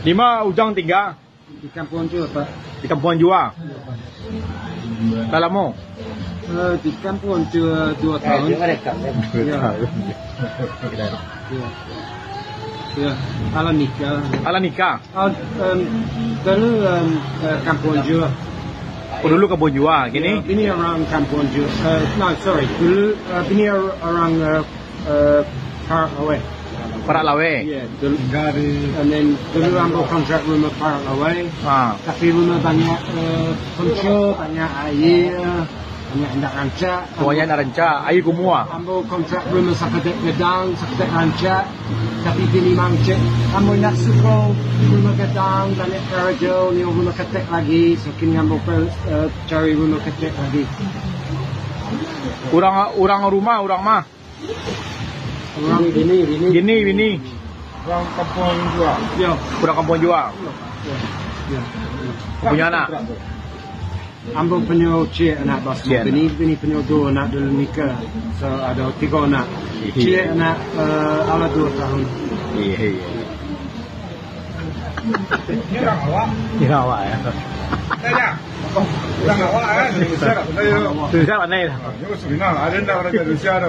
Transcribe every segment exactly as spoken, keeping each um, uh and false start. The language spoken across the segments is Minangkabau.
Di ma Ujang tingga? Di Kampuang Jua, Pak. Di Kampuang Jua. Lah lamo? Eh, di Kampuang Jua dua tahun. Ya. Ya. Ya. Alah nikah. Alah nikah? Ah, em, dulu, em, eh, Kampuang Jua. Oh, dulu Kampuang Jua, kini? Ya, bini orang Kampuang Jua. Eh, no, sorry. Dulu, eh, bini or-, orang, eh, eh, Parak Laweh. Parak Laweh. Ya, dulu. And then dulu ambo kontrak rumah Parak Laweh. Ha. Tapi rumah banyak, eh, kencur, banyak aia, banyak indak rancak. Oh, banyak indak rancak. Aia kumuah. Ambo kontrak rumah saketek gadang, saketek rancak. Tapi bini mangcek, ambo indak suko rumah gadang, banyak karajo, nio rumah ketek lagi. So kini ambo pe-, eh, cari rumah ketek lagi. Urang, urang rumah, urang ma? Urang bini, bini. Bini, bini. Urang Kampuang Jua. Ya. Urang Kampuang Jua. Ya. Ya. Punyo anak? Ambo punyo ciek anak, bos. Ciek bini, anak. Bini punyo duo anak dulu nikah. So, ado tigo anak. Iya. Ciek anak, eh, alah duo tahun. Iya, iya. Ini urang awak. Ini awak, ya. Tanya. Urang awak, kan? Indonesia lah, betul, yo. Indonesia lah, nih. Ah, yo, Suriname. Ada ndak orang Indonesia tu?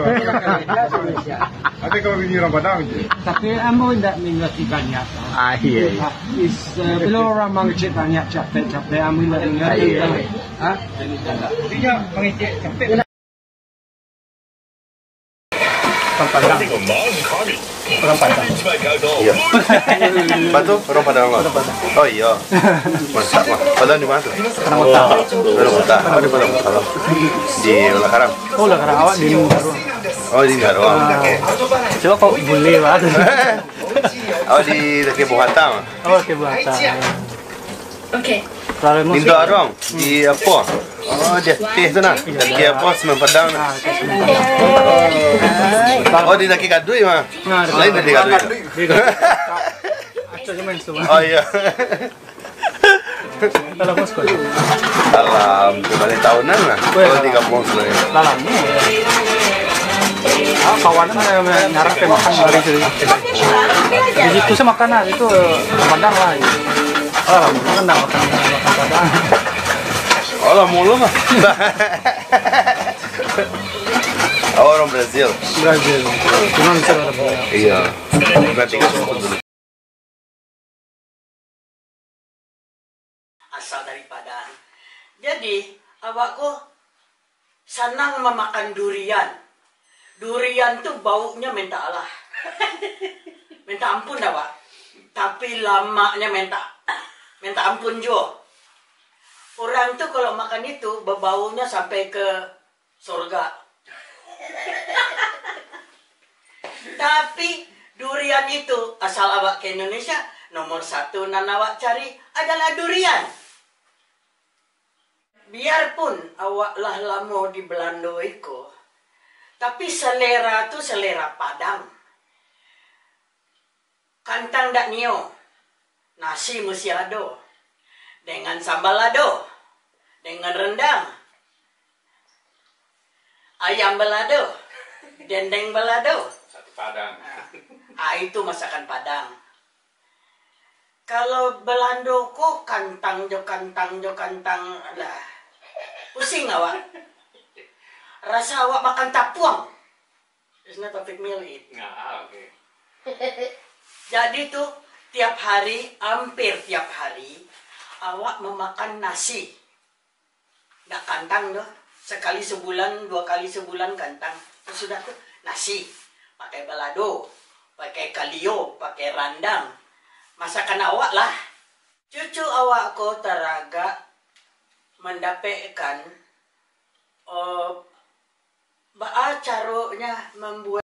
Ada kalau bini urang Padang je. Tapi ambo indak minati banyak. Ah, iya, iya. Is, eh, bila urang mangecek banyak capek-capek, ambo indak minati. Ah, iya, iya. Ha? Intinya mangecek capek. Orang Padang. Orang Padang. Iya. Apa tu? Orang Padang, Bang? Orang Padang. Oh, iya. Mantap, Bang. Padang di mana tu? Tanah Mata. Tanah Mata. Apa di Padang Mata, Bang? Di Ulakarang. Oh, Ulakarang. Awak di Daruang. Oh, di Daruang. Ah. Oke. Coba kok boleh, Bang. Oh, di Daki Buhata, Bang. Oh, Daki Buhata. Oke. Kalau emosi. Indo Aruang, di apo? Oh, di ateh tu nah. Di apo, Semen Padang nah. Ah, di Semen Padang. Oh, di Daki Kadui mah. Nah, di Lain Daki Kadui. Di Kadui. Acok je main tu. Oh, iya. Salam, Bos. Salam. Balik tahunan lah. Oh, iya, kalau di salam. Kampuang sebenarnya. Salam. Ah, kawan, eh, ngarang ke makan hari itu. Di situ saya makan lah, itu, eh, Padang lah. Ah, lama kan nggak makan, makan Padang. Oh, lama lu mah. Oh, orang Brazil. Brazil. Cuma bisa orang Brazil. Iya. Berarti kan dulu. Asal dari Padang. Jadi, awak ko sanang mamakan durian. Durian tu baunya minta Allah. Minta ampun dah, Pak. Tapi lamaknya minta, minta ampun juo. Orang tu kalau makan itu, bebaunya sampai ke surga. Tapi durian itu, asal awak ke Indonesia, nomor satu nan awak cari adalah durian. Biarpun awak lah lamo di Belando iko, tapi selera tu selera Padang. Kantang dak nio, nasi musti ado, dengan sambal ado, dengan rendang, ayam balado, dendeng balado. Satu Padang. Ah, itu masakan Padang. Kalau Belando ko kantang jo kantang jo kantang, alah, pusing awak. Rasa awak makan tapuang. It's not a big meal eat. Ah, oke. Jadi tu, tiap hari, hampir tiap hari, awak mamakan nasi. Ndak kantang doh. Sekali sebulan, dua kali sebulan kantang. Sudah tu, nasi. Pakai balado, pakai kalio, pakai randang. Masakan awak lah. Cucu awak ko taragak mandapekkan, oh, baa caronyo mambuek